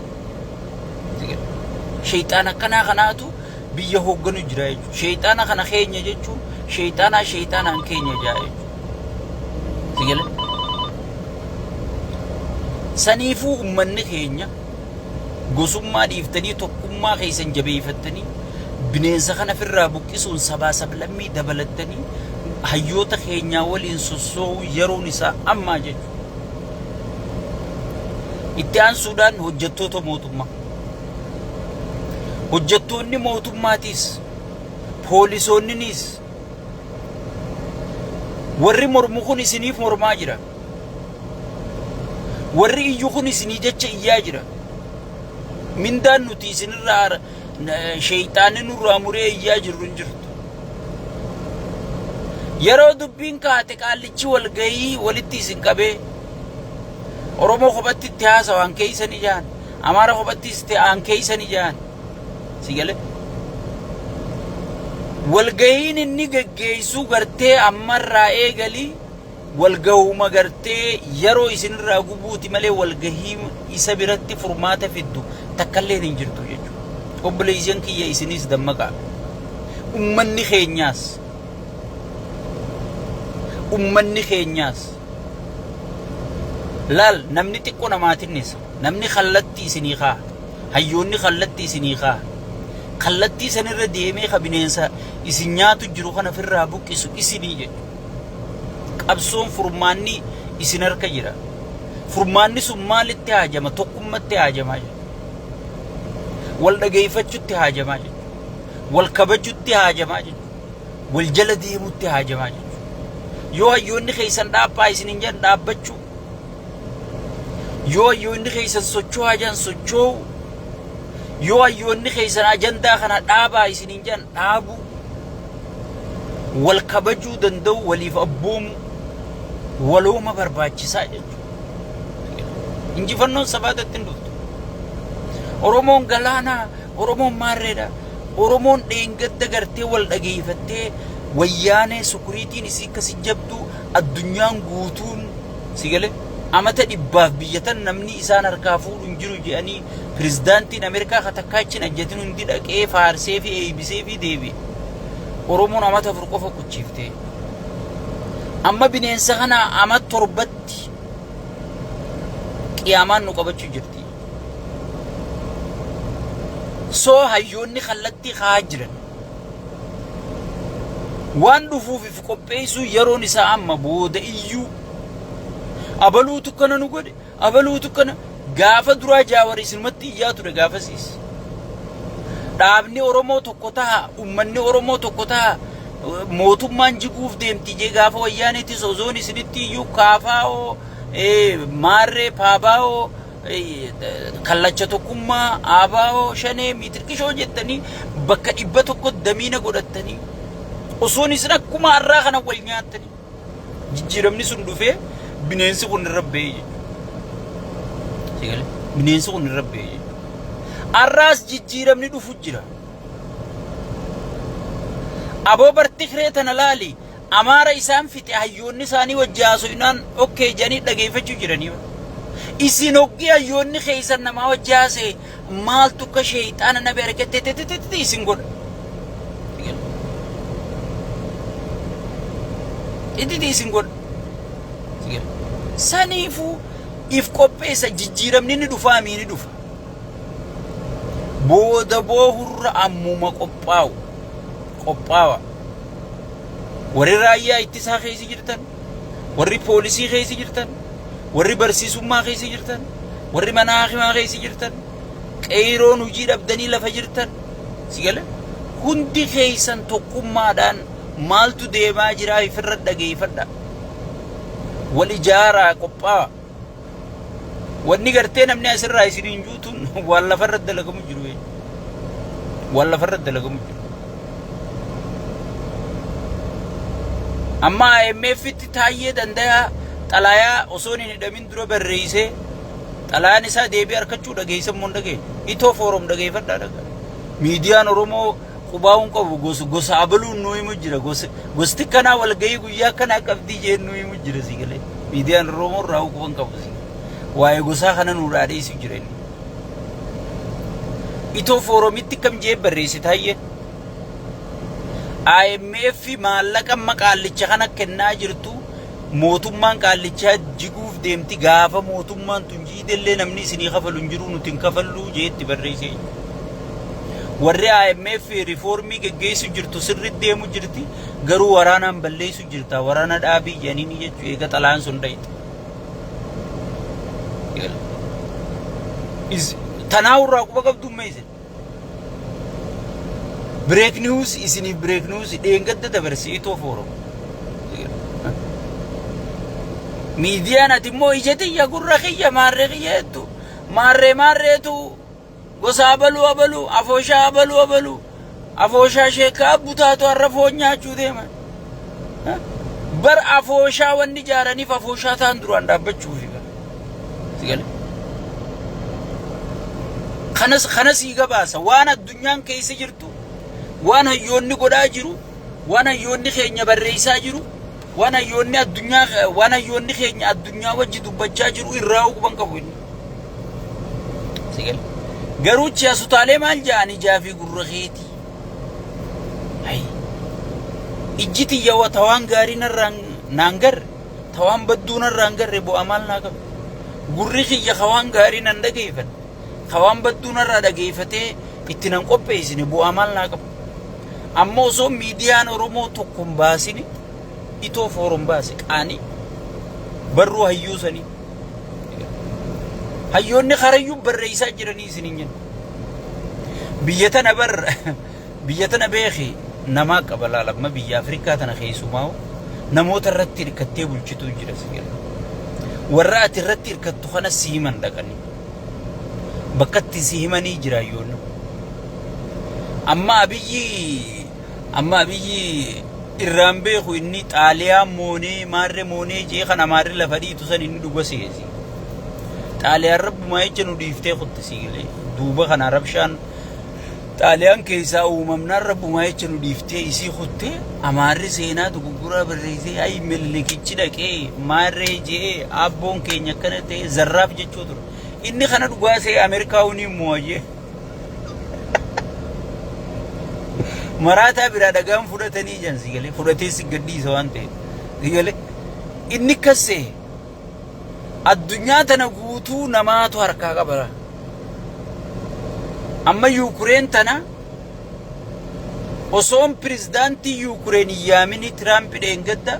Sheeyxaana akkanaa kanaatu biyya hoogganu jira jechuudha. Sheeyxaana kana keenya jechuun sheeyxaanaa sheeyxaanaan keenya jaa jechuudha. Sigale? Saniifuu ummanni keenya gosummaa dhiiftanii tokkummaa keessan jabeeffattanii bineensa kana ofirraa buqqisuun sabaa sablammii dabalattanii hayyoota keenyaa waliin sossoo'uu yeroon isaa ammaa jechuudha. Itti aansuudhaan hojjettoota mootummaa. Hojjettoonni mootummaatiis poolisoonninis warri mormu kun isiniif mormaa jira. Warri iyyu kun isinii jecha iyyaa jira. Mindaan nuti isinirraa sheeyxaanni nurraa muree iyyaa jirru hin jirtu. Yeroo dubbiin kaate qaallichi walgahii walitti isin qabee Oromoo kophatti itti haasawaan keeysan ijaan Amaara kophatti itti aan keeysan ijaan si gale. Walgahiin inni geggeessuu gartee ammarraa eegalii walgahuma gartee yeroo isinirraa gubuuti malee walgahii isa biratti furmaata fiddu takkalleen hin jirtu jechuudha. Obboleeyyan kiyya isinis dammaqaa. Ummanni keenyaas ummanni keenyaas laal namni xiqqoo namaatinnisa namni kallattii isinii kaa hayyoonni kallattii isinii kaa kallattii sanirra deemee ka bineensa isin nyaatu jiru kana ofirraa buqqisu isinii jechuudha. Qabsoon furmaanni isin harka jira. Furmaanni sun maalitti haajama? Tokkummatti haajamaa jira. Wal dhageeffachutti haajamaa jechuudha. Wal kabajutti haajamaa jechuudha. Wal jala deemutti haajamaa jechuudha. Yoo hayyoonni keessan dhaabaa isin hin jedhan dhaabbachuu. Yoo hayyoonni keessan socho'aa jedhan socho'uu. Yoo hayyoonni keessan ajandaa kana dhaabaa isin hin jedhan dhaabuu. Wal kabajuu danda'u waliif abboomuu. Walooma barbaachisaa jechuudha. Injifannoon sabaatatti hin dhuftu. Oromoon galaanaa, Oromoon maarreedha. Oromoon dheengadda gartee wal dhageeffattee wayyaanee sukuriitiin isii akkasi jabduu addunyaan guutuun si galee amata dhibbaaf biyya tan namni isaan harkaa fuudhu hin jiru jedhanii pirezidaantiin Ameerikaa ka takkaa achi hin ajjatin hundi dhaqee faarsee fi eeybisee fi deebi'e. Oromoon amata 4 qofa kuchiiftee. Amma bineensa kana ama 7tti qiyaamaan nu qabachuu jirti. Soo hayyoonni kallattii kaa'aa jiran. Waan dhufuuf if qopheessuu yeroon isaa amma booda iyyuu. Abaluutu kana nu godhe, abaluutu kana gaafa duraa jaawar isinumatti iyyaa ture gaafasiis. Dhaabni Oromoo tokko taha, uummanni Oromoo tokko taha, mootummaan jiguuf deemti jee gaafa wayyaaneetis ozoon isinitti iyyuu kaafaa'oo, maarree, paabaa'oo, kallacha tokkummaa, aabaa'oo, shanee, miitirqishoo jettanii bakka 100 damiina godhattanii osoon isin akkuma har'aa kana wal nyaattanii jijjiiramni sun dhufee bineensi kun irra ba'ee jechuudha. Bineensi kun irra ba'ee jechuudha. Har'aas jijjiiramni dhufu jira. Aboo bartikree tana laali Amaara isaan fixe hayyoonni isaanii wajji haasoynaan okkee jedhanii dhageeffachuu jiranii. Isin hoggii hayyoonni keessan namaa wajji haasa'e maaltu akka sheeyxaana nabi argatte tetetetete isin godha. Tetete isin godha. Saniifuu if qopheessa jijjiiramni ni dhufaa mii ni dhufa. Booda boohurra ammuma qophaa'u. Qophaawa. Warri raayyaa ittisaa keessa jirtan, warri poolisii keessa jirtan, warri barsiisummaa keessa jirtan, warri mana hakimaa keessa jirtan, qeeyroon hojii dhabdanii lafa jirtan, si gale hundi keessan tokkummaadhaan maaltu deemaa jiraa ifirra dhageeffadha. Wal ijaaraa qophaa'a. Wanni gartee namni asirraa isiniin juutuun waan lafarra dalagamu jiru jechuudha. Waan lafarra dalagamu jiru. Amma IMF tti Taayyee Dandayaa xalaayaa osoo hin hidhamin dura barreessee, xalayaan isaa deebii argachuu dhageessan moo hin dhageenye? Ethio Forum dhageeffadhaa, dhagaa. Miidiyaan Oromoo qubaa'uun qabu gosa gosa abaluun nu himu jira. Gosa gosti kanaa walgahii guyyaa kanaa qabdii jeen nu himu jira si galee. Miidiyaan Oromoo irraa quban qabu si. Waa'ee gosaa kana nu dhaadheessu jira inni. Ethio Forumitti kam jee barreesse Taayyeen? IMF maallaqa amma qaallicha kana kennaa jirtu, mootummaan qaallichaa jiguuf deemti, gaafa mootummaan tun jiidellee namni isinii kafalu hin jiru, nuti hin kafalluu jeetti barreessee. Warri IMF riifoormii geggeessu jirtu sirriitti deemu jirti, garuu waraanaan balleessu jirta, waraana dhaabii jedhanii jechuu eega xalaan sun dhayite. Tanaa irraa quba qabdu meesee. Break news isiniif, break news dheengadda dabarse Ethio Forum. Miidiyaan ati immoo ija tiyya, gurra kiyya, maarree kiyya jettu, maarree maarreetu gosa abaluu abaluu afooshaa abaluu abaluu afooshaa sheekaa butaatu har'a foon nyaachuu deeman. Bar afooshaa wanni ijaaraniif afooshaa ta'an duraan dhaabbachuufi. Sigale. Kanas kanas sii gabaasa, waan addunyaan keessa jirtu, waan hayyoonni godhaa jiru, waan hayyoonni keenya barreessaa jiru, waan hayyoonni addunyaa, waan hayyoonni keenya addunyaa wajji dubbachaa jiru irraa quban qabu inni. Sigale. Garuu chi'asutaalee maal ja'an ijaa fi gurra keetii. Hay. Ijji tiyya tawaan gaarii narraan naan garre, tawaan badduu narraan garre, bu'aa maal naa qaba? Gurri kiyya kawaan gaarii nan dhageeffan, kawaan badduu narraa dhageeffatee itti nan qopheessine, bu'aa maal naa qaba? Amma osoo miidiyaan Oromoo tokko hin baasini Ethio Forum baase, qaanii barruu hayyuu sanii. Hayyoonni karayyuu barreessaa jiranii isin hin jennu. Biyya tana bar, biyya tana beeki, namaa qaba laala. Amma biyya Afrikaa tana keessumaa namoota irratti hirkattee bulchituu jira si gala. Warra ati irratti hirkattu kana si himan dhaqanii. Bakka itti si himanii jira hayyoonni. Amma Abiyyi irraan beeku, inni Xaaliyaan moonee maarree moonee jee kan Amaarri lafa dhiitu san inni dhuga seesi. Xaaliyaan rabbumaa jecha nu dhiiftee kutte si galee. Duuba kana rabshaan Xaaliyaan keessaa uumamnaan rabbumaa jecha nu dhiiftee isii kutte. Amaarri seenaa dogoggoraa barreessee, ay Minilikichi dhaqee maarree jee abboon keenya akkana ta'e zarraaf jechuu ture. Inni kana dhugaa see Ameerikaa wuniin mo'a jee. Maraataa biraa dhagaan fudhatanii jan si galee, fudhatee si gadhiisa waan ta'eef. Si galee inni kassee addunyaa tana guutuu namaatu harkaa qaba. Amma Yuukureen tana osoon pirezidaantii Yuukureen hin yaamini, Tiraamp dheengadda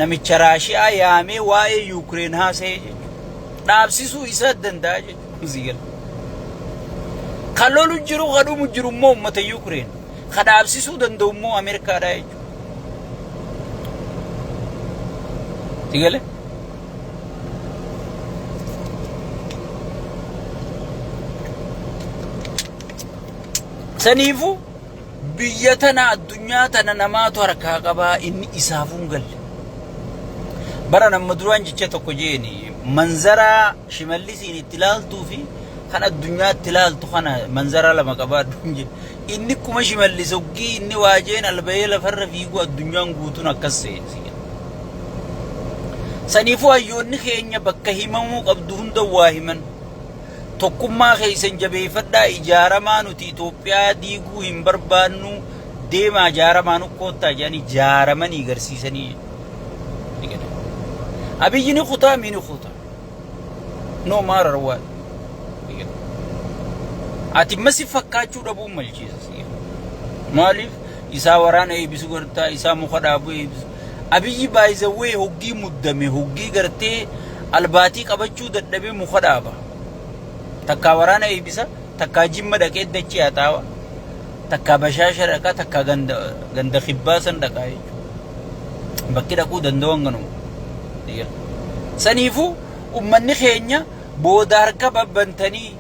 namicha Raashiyaa yaamee waa'ee Yuukureen haasa'ee jechuudha. Dhaabsisuu isaa danda'a jechuudha. Si galee. Kan lolu jiru, kan dhumu jiru immoo uummata Yuukureen. Kan dhaabsisuu danda'u immoo Ameerikaadha jechuudha. Si galee? Saniifuu biyya tana, addunyaa tana namaatu harkaa qabaa, inni isaafuu hin galle. Bara nama duraan jecha tokko jeeni, manzaraa Shimallisiin itti ilaaltuu fi kan addunyaa itti ilaaltu kana manzaraa lama qabaadhu hin jedhe. Inni akkuma Shimallis hoggii inni waa jeen albayee lafarra fiigu addunyaan guutuun akkas seeti. Saniifuu hayyoonni keenya bakka himamuu qabdu hunda waa himan. Tokkummaa keessan jabeeffadhaa, ijaaramaa, nuti Itoophiyaa diiguu hin barbaannu, deemaa ijaaramaa, nu koottaa jedhanii ijaaramanii garsiisanii. Abiyyi ni kutaa mi ni kutaa. No matter what. Ati masi fakkaachuu dhabuun malchiisa. Maaliif isaa waraana eebbisu gartaa, isaa muka dhaabuu eebbisu. Abiyyi by the way hoggii muddame, hoggii gartee albaatii qabachuu dadhabee muka dhaaba. Takkaa waraana eebbisa, takkaa Jimma dhaqee dachee haxaawa, takkaa Bashaasha dhaqaa, takkaa ganda ganda kibbaa san dhaqaa jechuudha. Bakki dhaquu danda'u hanganuma. Saniifuu ummanni keenya booda harka babbantanii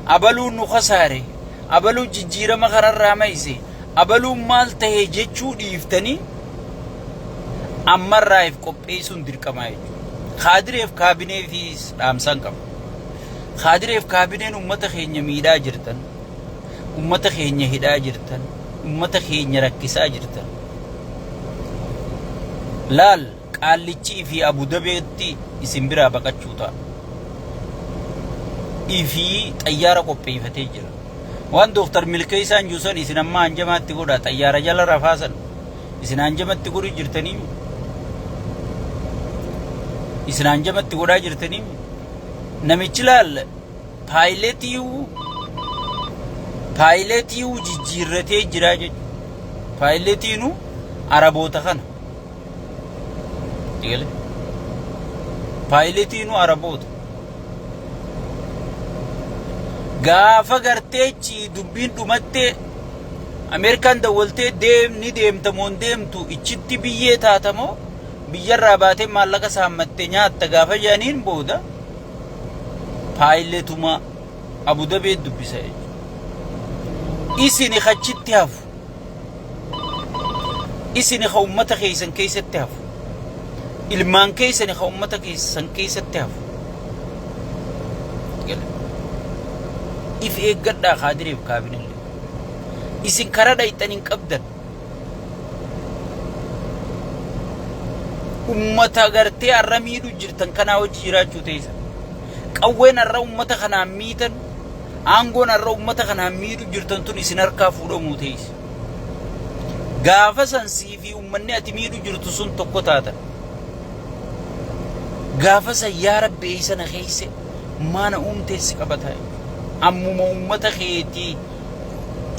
abaluun nu kasaare, abaluu jijjiirama kanarraa mayse, abaluun maal ta'e jechuu dhiiftanii. Ammarraa if qopheessuun dirqamaa jechuudha. Kaadireef kaabineefis dhaamsaan qaba. Kaadireef kaabineen uummata keenya miidhaa jirtan, uummata keenya hidhaa jirtan, uummata keenya rakkisaa jirtan. Laal qaallichi fi Abudabeetti isin biraa baqachuu ta'a. Ifii xayyaara qopheeffatee jira. Waan Dooktar Milkeessaan jiru san isin amma hanjamaatti godha xayyaara jala rafaa san isin hanjamatti godhu jirtanii isin hanjamatti godhaa jirtanii namichi laal paayiletiiwuu jijjiirratee jira jechuudha. Paayiletiinuu Araboota kana. Eegale. Paayiletiinuu Araboota. Gaafa garteechi dubbiin dhumattee Ameerikaan dawwaltee deemni deemta moo hin deemtu ichitti biyyee taata moo biyyarraa baatee maallaqa saammattee nyaatta gaafa jedhaniin booda paayiletuma Abudabee dubbisa jechuudha. Isini achitti hafu. Isini ka ummata keessan keessatti hafu. Ilmaan keessani ka ummata keessan keessatti hafu. If eeggadhaa kaadireef kaabinellee. Isin karaa dhayxan hin qabdan. Ummata gartee har'a miidhu jirtan kanaa wajji jiraachuu teessan. Qawween har'a ummata kanaan miitan, aangoon har'a ummata kanaan miidhu jirtan tun isin harkaa fuudhamuu teessi. Gaafa san sii fi ummanni ati miidhu jirtu sun tokko taatan. Gaafa san yaa Rabbi eessa na keesse maana uumtee si qabata. Ammuma ummata keetii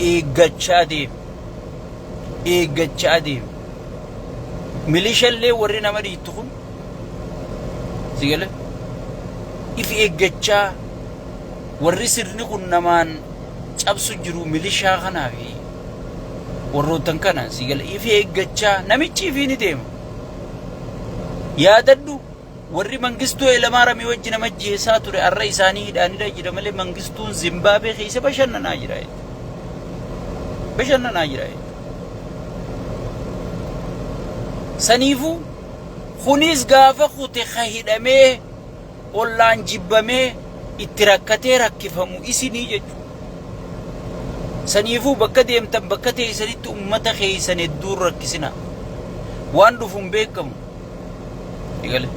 eeggachaa deemi. Eeggachaa deemi. Milishallee warri nama dhiittu kun si gale if eeggachaa warri sirni kun namaan cabsu jiru milishaa kanaa fi warroottan kana si gale if eeggachaa namichi ifii ni deema. Yaadadhu warri Mangistuu Hayilamaarami wajji nama ajjeesaa ture arra isaanii hidhaanidha jira malee Mangistuun Zimbaabee keessa bashannanaa jira jechuudha. Bashannanaa jira jechuudha. Saniifuu kunis gaafa kute ka hidhamee ollaan jibbamee itti rakkatee rakkifamu isinii jechuudha. Saniifuu bakka deemtan bakka teessanitti ummata keessan hedduun rakkisina. Waan dhufu hin beekamu. Eegale.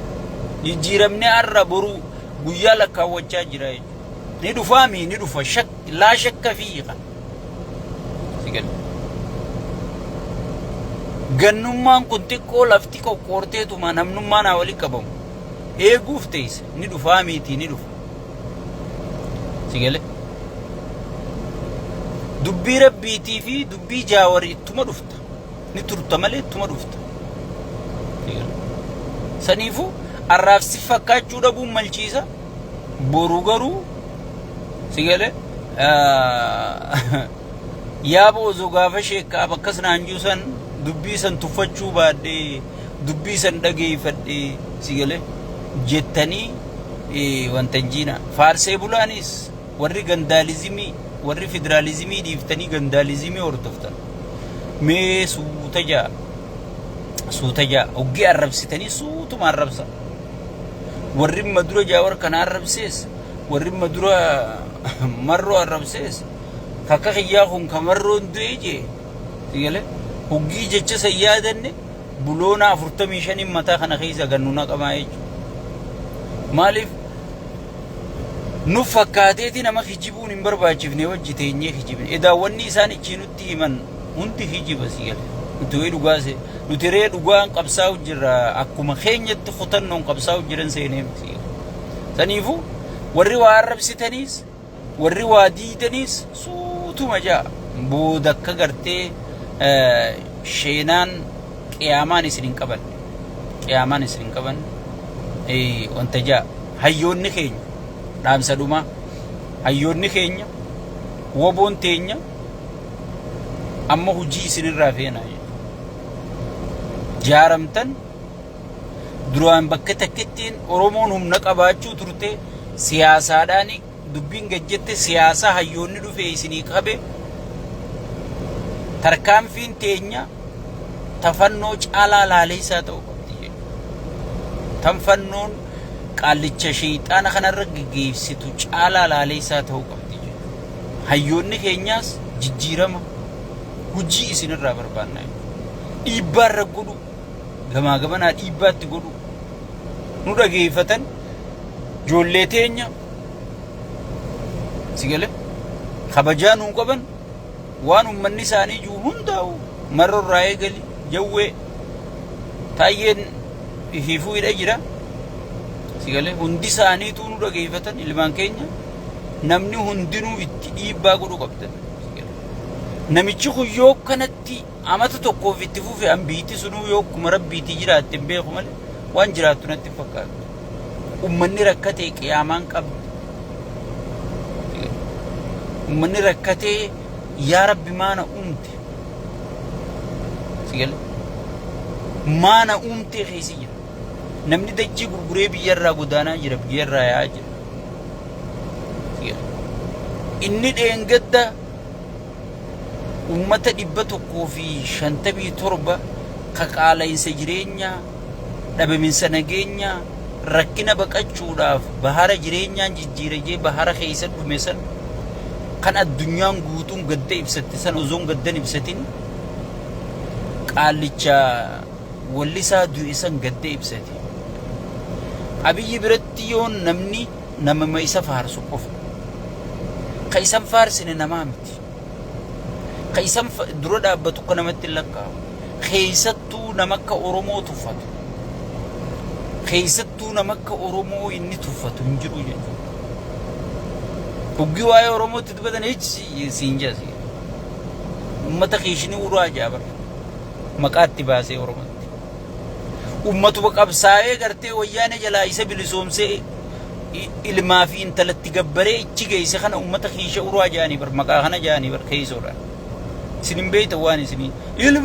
Jijjiiramni har'a boru guyyaa lakkaawwachaa jira jechuudha. Ni dhufaami ni dhufa shak laa shakka fi kan. Sigale. Gannummaan kun xiqqoo lafti qoqqoorteetuma namnummaan haa walitti qabamu. Eeguuf teessa ni dhufaa miti ni dhufa. Sigale. Dubbii rabbiitii fi dubbii jaawar ittuma dhufta. Ni turta malee ittuma dhufta. Saniifuu arraaf si fakkaachuu dhabuun malchiisa. Boru garuu sigale yaaba osoo gaafa sheekkaaf akkas naan jiru san dubbii san tuffachuu baadhee dubbii san dhageeffadhee sigale jettanii wanta hin jiina. Faarsee bulaanis warri gandaalizimii warri federaalizimii dhiiftanii gandaalizimii hordoftan mee suuta jaa suuta jaa hoggii arrabsitanii suutuma arrabsa. Warri madura jaawar kana arrabsees warri madura marroo arrabsees kakka kiyyaa kun ka marroon du'e jee sigale hoggii jecha san yaadanne buloona 45 mataa kana keessa gannu naqamaa jechuudha. Maaliif nu fakkaateeti nama kijibuun hin barbaachifne wajji teenyee kijibne. Edaa wanni isaan ichii nutti himan hundi kijiba si gale. Nuti wayii dhugaa se nuti ree dhugaan qabsaa'u jirra akkuma keenyatti kutannoon qabsaa'u jiran seenee miti. Saniifuu warri waa arrabsitaniis warri waa diidaniis suutuma ja'a booda akka gartee sheenaan qiyaamaan isin hin qabanne qiyaamaan isin hin qabanne wanta ja'a hayyoonni keenya dhaamsa dhumaa hayyoonni keenya woboon teenya amma hujii isinirraa feena jaaramtan duraan bakka takkittiin Oromoon humna qabaachuu turte siyaasaadhaan dubbiin gajjette siyaasaa hayyoonni dhufe isinii qabe tarkaanfiin teenya tafannoo caalaa laaleessaa ta'uu qabdi. Tan fannoon qaallicha sheeyxaana kanarra geggeessitu caalaa laaleessaa ta'uu qabdi jechuudha. Hayyoonni keenyaas jijjiirama hujii isinirraa barbaanna jechuudha. Dhiibbaa irra godhu, gamaa gamanaa dhiibbaatti godhu, nu dhageeffatan ijoollee teenya si gale kabajaa nuu qaban. Waan ummanni isaanii jiru hundaa'u marro irraa eegali jawwee taayyeen ifiifuu hidha jira. Si galee hundi isaaniituu nu dhageeffatan ilmaan keenya, namni hundinuu itti dhiibbaa godhuu qabdan. Si galee. Namichi kun yoo kanatti amata tokkoof itti fufe, an biitti sunuu yoo akkuma rabbiitii jiraatte hin beeku malee waan jiraattu natti hin fakkaatu. Ummanni rakkatee qiyaamaan qabdu. Ummanni rakkatee yaa rabbi maana uumte. Si galee? Maana uumtee keessa jira. Namni dachii gurguree biyyarraa godaanaa jira, biyyarraa yaa'aa jira. Si galee? Inni dheengadda ummata 157 ka qaala'insa jireenyaa, dhabaminsa nageenyaa, rakkina baqachuudhaaf bahara jireenyaan jijjiira jee bahara keessa dhume san, kan addunyaan guutuun gadda ibsatte san osoon gaddan ibsatin, qaallicha wallisaa du'e san gadda ibsate. Abiyyi biratti yoo namni namama isa faarsu qofa. Ka isan faarsine namaa miti. Ka isan dura dhaabbatu akka namatti hin lakkaa'u. Keessattuu nama akka Oromoo tuffatu. Keessattuu nama akka Oromoo inni tuffatu hin jiru jechuudha. Hoggii waa'ee Oromootti dubbatan hichi siin jedha. Uummata kiishinii uraa jaabar. Maqaatti baasee Oromootti. Uummatuma qabsaa'ee gartee wayyaanee jalaa isa bilisoomsee ilmaa fi intalatti gabbaree ichi geesse kana uummata kiisha uraa jaanii bar, maqaa kana jaanii bar keessoodhaan. Isin hin beektan waan isinii. Ilma